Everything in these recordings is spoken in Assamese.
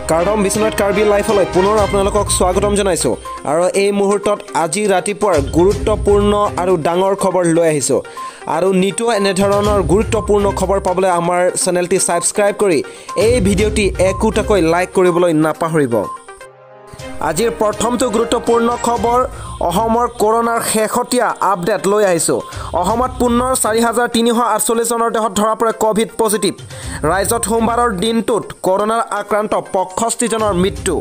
কাৰ্ডম বিশ্বনাথ কাৰ্বি লাইফলৈ পুনৰ আপোনালোকক স্বাগতম জনাইছোঁ। আৰু এই মুহূৰ্তত আজি ৰাতিপুৱাৰ গুৰুত্বপূৰ্ণ আৰু ডাঙৰ খবৰ লৈ আহিছোঁ। আৰু নিতৌ এনেধৰণৰ গুৰুত্বপূৰ্ণ খবৰ পাবলৈ আমাৰ চেনেলটি ছাবস্ক্ৰাইব কৰি এই ভিডিঅ'টি একোটাকৈ লাইক কৰিবলৈ নাপাহৰিব। আজিৰ প্ৰথমটো গুৰুত্বপূৰ্ণ খবৰ অসমৰ কৰোনাৰ শেহতীয়া আপডেট লৈ আহিছোঁ। অসমত পুনৰ 4348 জনৰ দেহত ধৰা পৰে ক'ভিড পজিটিভ। ৰাজ্যত সোমবাৰৰ দিনটোত কৰোনাৰ আক্ৰান্ত 65 জনৰ মৃত্যু।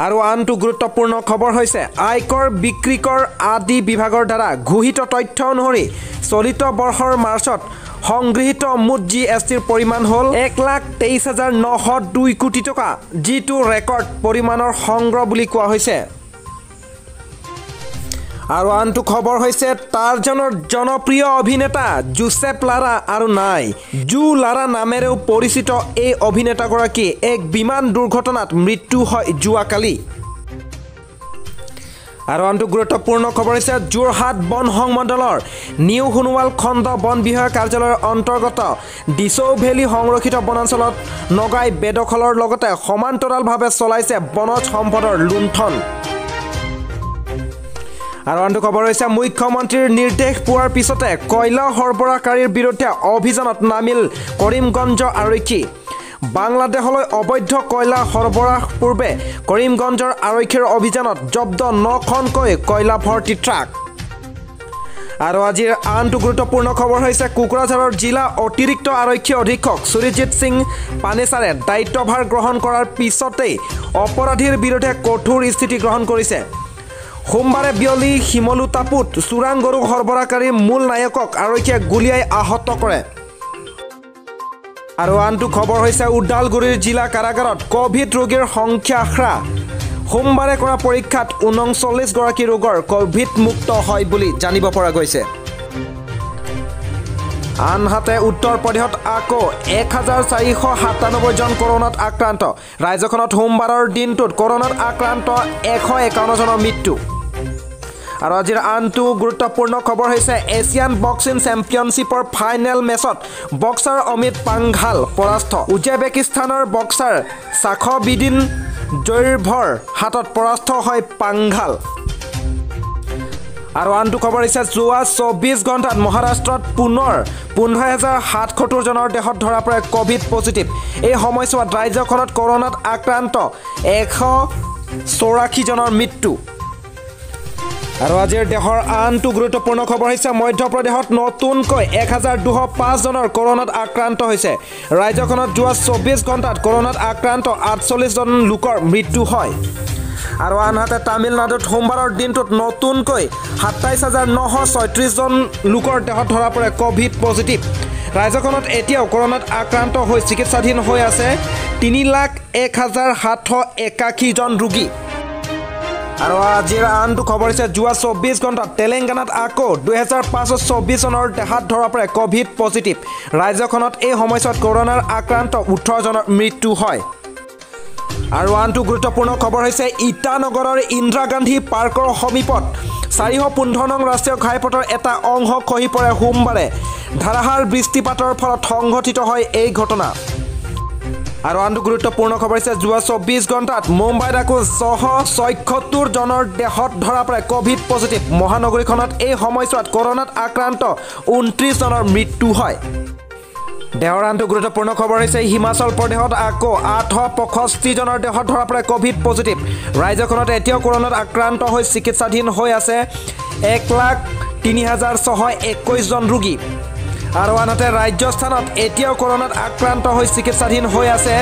আৰু আনটো গুৰুত্বপূৰ্ণ খবৰ হৈছে আয়কৰ, বিক্ৰীকৰ আদি বিভাগৰ দ্বাৰা ঘোষিত তথ্য অনুসৰি চলিত বৰ্ষৰ মাৰ্চত সংগৃহীত মুঠ জি এছ টিৰ পৰিমাণ হ'ল 1,23,902 কোটি টকা, যিটো ৰেকৰ্ড পৰিমাণৰ সংগ্ৰহ বুলি কোৱা হৈছে। আৰু আনটো খবৰ হৈছে টাৰ্জানৰ জনপ্ৰিয় অভিনেতা জোচেফ লাৰা আৰু নাই। জু লাৰা নামেৰেও পৰিচিত এই অভিনেতাগৰাকী এক বিমান দুৰ্ঘটনাত মৃত্যু হয় যোৱাকালি। আৰু আনটো গুৰুত্বপূৰ্ণ খবৰ হৈছে যোৰহাট বন সংমণ্ডলৰ নিউ সোণোৱাল খণ্ড বন বিষয়া কাৰ্যালয়ৰ অন্তৰ্গত দিচৌ ভেলী সংৰক্ষিত বনাঞ্চলত নগাই বেদখলৰ লগতে সমান্তৰালভাৱে চলাইছে বনজ সম্পদৰ লুণ্ঠন। আৰু আনটো খবৰ হৈছে মুখ্যমন্ত্ৰীৰ নিৰ্দেশ পোৱাৰ পিছতে কয়লা সৰবৰাহকাৰীৰ বিৰুদ্ধে অভিযানত নামিল কৰিমগঞ্জ আৰক্ষী। বাংলাদেশলৈ অবৈধ কয়লা সৰবৰাহ পূৰ্বে কৰিমগঞ্জৰ আৰক্ষীৰ অভিযানত জব্দ 9খনকৈ কয়লা ভৰ্তি ট্ৰাক। আৰু আজিৰ আনটো গুৰুত্বপূৰ্ণ খবৰ হৈছে কোকৰাঝাৰৰ জিলা অতিৰিক্ত আৰক্ষী অধীক্ষক সুৰজিৎ সিং পানেচাৰে দায়িত্বভাৰ গ্ৰহণ কৰাৰ পিছতেই অপৰাধীৰ বিৰুদ্ধে কঠোৰ স্থিতি গ্ৰহণ কৰিছে। সোমবাৰে বিয়লি শিমলুটাপুত চোৰাং গৰু সৰবৰাহকাৰীৰ মূল নায়কক আৰক্ষীয়ে গুলীয়াই আহত কৰে। আৰু আনটো খবৰ হৈছে ওদালগুৰিৰ জিলা কাৰাগাৰত ক'ভিড ৰোগীৰ সংখ্যা হ্ৰাস। সোমবাৰে কৰা পৰীক্ষাত 39 গৰাকী ৰোগৰ ক'ভিড মুক্ত হয় বুলি জানিব পৰা গৈছে। আনহাতে উত্তৰ প্ৰদেশত আকৌ 1497 জন কৰোনাত আক্ৰান্ত। ৰাজ্যখনত সোমবাৰৰ দিনটোত কৰোনাত আক্ৰান্ত 151 জনৰ মৃত্যু। আৰু আজিৰ আনটো গুৰুত্বপূৰ্ণ খবৰ হৈছে এছিয়ান বক্সিং চেম্পিয়নশ্বিপৰ ফাইনেল মেচত বক্সাৰ অমিত পাংঘাল পৰাস্ত। উজবেকিস্তানৰ বক্সাৰ চাখবিদিন জৈৰভৰ হাতত পৰাস্ত হয় পাংঘাল। আৰু আনটো খবৰ হৈছে যোৱা 24 ঘণ্টাত মহাৰাষ্ট্ৰত পুনৰ 15,077 জনৰ দেহত ধৰা পৰে ক'ভিড পজিটিভ। এই সময়ছোৱাত ৰাজ্যখনত কৰোনাত আক্ৰান্ত 184 জনৰ মৃত্যু। আৰু আজিৰ দেশৰ আনটো গুৰুত্বপূৰ্ণ খবৰ হৈছে মধ্যপ্ৰদেশত নতুনকৈ 1205 জনৰ কৰোনাত আক্ৰান্ত হৈছে। ৰাজ্যখনত যোৱা 24 ঘণ্টাত কৰোনাত আক্ৰান্ত 48 জন লোকৰ মৃত্যু হয়। আৰু আনহাতে তামিলনাডুত সোমবাৰৰ দিনটোত নতুনকৈ 27,936 জন লোকৰ দেহত ধৰা পৰে ক'ভিড পজিটিভ। ৰাজ্যখনত এতিয়াও কৰোনাত আক্ৰান্ত হৈ চিকিৎসাধীন হৈ আছে 3,01,781 জন ৰোগী। আৰু আজিৰ আনটো খবৰ হৈছে যোৱা 24 ঘণ্টাত তেলেংগানাত আকৌ 2524 জনৰ দেহাত ধৰা পৰে ক'ভিড পজিটিভ। ৰাজ্যখনত এই সময়ছোৱাত কৰোনাৰ আক্ৰান্ত 18 জনৰ মৃত্যু হয়। আৰু আনটো গুৰুত্বপূৰ্ণ খবৰ হৈছে ইটানগৰৰ ইন্দিৰা গান্ধী পাৰ্কৰ সমীপত 415 নং ৰাষ্ট্ৰীয় ঘাইপথৰ এটা অংশ খহি পৰে সোমবাৰে। ধাৰাসাৰ বৃষ্টিপাতৰ ফলত সংঘটিত হয় এই ঘটনা। আৰু আনটো গুৰুত্বপূৰ্ণ খবৰ হৈছে যোৱা 24 ঘণ্টাত মুম্বাইত আকৌ 676 জনৰ দেহত ধৰা পৰে ক'ভিড পজিটিভ। মহানগৰীখনত এই সময়ছোৱাত কৰোনাত আক্ৰান্ত 29 জনৰ মৃত্যু হয়। দেহৰ আনটো গুৰুত্বপূৰ্ণ খবৰ হৈছে হিমাচল প্ৰদেশত আকৌ 865 জনৰ দেহত ধৰা পৰে ক'ভিড পজিটিভ। ৰাজ্যখনত এতিয়াও কৰোনাত আক্ৰান্ত হৈ চিকিৎসাধীন হৈ আছে 1,03,621 জন ৰোগী। আৰু আনহাতে ৰাজস্থানত এতিয়াও কৰোনাত আক্ৰান্ত হৈ চিকিৎসাধীন হৈ আছে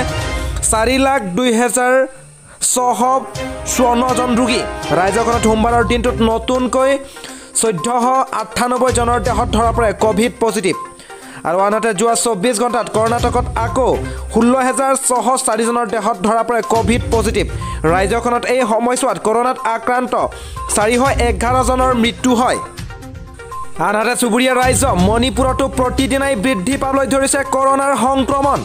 4,02,654 জন ৰোগী। ৰাজ্যখনত সোমবাৰৰ দিনটোত নতুনকৈ 1498 জনৰ দেহত ধৰা পৰে ক'ভিড পজিটিভ। আৰু আনহাতে যোৱা 24 ঘণ্টাত কৰ্ণাটকত আকৌ 16,604 জনৰ দেহত ধৰা পৰে ক'ভিড পজিটিভ। ৰাজ্যখনত এই সময়ছোৱাত কৰোনাত আক্ৰান্ত 411 জনৰ মৃত্যু হয়। আনহাতে চুবুৰীয়া ৰাজ্য মণিপুৰতো প্ৰতিদিনাই বৃদ্ধি পাবলৈ ধৰিছে কৰোনাৰ সংক্ৰমণ।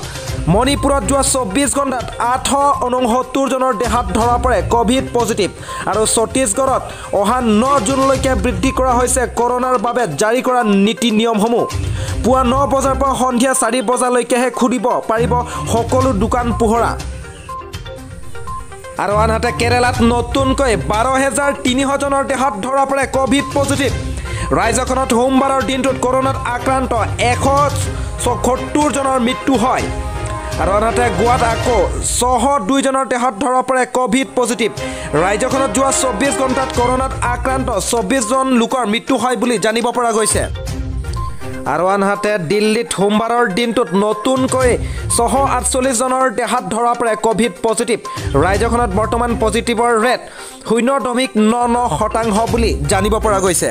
মণিপুৰত যোৱা 24 ঘণ্টাত 869 জনৰ দেহাত ধৰা পৰে ক'ভিড পজিটিভ। আৰু ছত্তীশগড়ত অহা 9 জুনলৈকে বৃদ্ধি কৰা হৈছে কৰোনাৰ বাবে জাৰি কৰা নীতি নিয়মসমূহ। পুৱা 9 বজাৰ পৰা সন্ধিয়া 4 বজালৈকেহে খুলিব পাৰিব সকলো দোকান পোহৰা। আৰু আনহাতে কেৰালাত নতুনকৈ 12,300জনৰ দেহত ধৰা পৰে ক'ভিড পজিটিভ। ৰাজ্যখনত সোমবাৰৰ দিনটোত কৰোণাত আক্ৰান্ত 176জনৰ মৃত্যু হয়। আৰু আনহাতে গোৱাত আকৌ 602জনৰ দেহত ধৰা পৰে ক'ভিড পজিটিভ। ৰাজ্যখনত যোৱা 24 ঘণ্টাত কৰোণাত আক্ৰান্ত 24জন লোকৰ মৃত্যু হয় বুলি জানিব পৰা গৈছে। আৰু আনহাতে দিল্লীত সোমবাৰৰ দিনটোত নতুনকৈ 648জনৰ দেহাত ধৰা পৰে ক'ভিড পজিটিভ। ৰাজ্যখনত বৰ্তমান পজিটিভৰ ৰেট 0.99% বুলি জানিব পৰা গৈছে।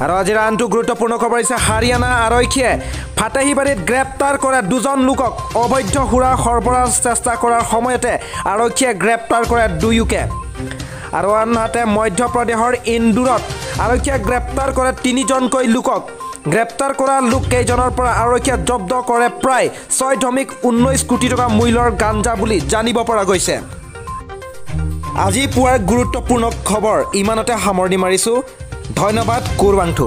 আৰু আজিৰ আনটো গুৰুত্বপূৰ্ণ খবৰ হৈছে, হাৰিয়ানা আৰক্ষীয়ে ফাটেহীবাৰীত গ্ৰেপ্তাৰ কৰা 2জন লোকক। অবৈধ সুৰা সৰবৰাহ চেষ্টা কৰাৰ সময়তে আৰক্ষীয়ে গ্ৰেপ্তাৰ কৰে দুয়োকে। আৰু আনহাতে মধ্যপ্ৰদেশৰ ইন্দোৰত আৰক্ষীয়ে গ্ৰেপ্তাৰ কৰে 3জনকৈ লোকক। গ্ৰেপ্তাৰ কৰা লোককেইজনৰ পৰা আৰক্ষীয়ে জব্দ কৰে প্ৰায় 6.19 কোটি টকা মূল্যৰ গাঞ্জা বুলি জানিব পৰা গৈছে। আজি পুৱাৰ গুৰুত্বপূৰ্ণ খবৰ ইমানতে সামৰণি মাৰিছোঁ। ধন্যবাদ। কুৰবাংথু।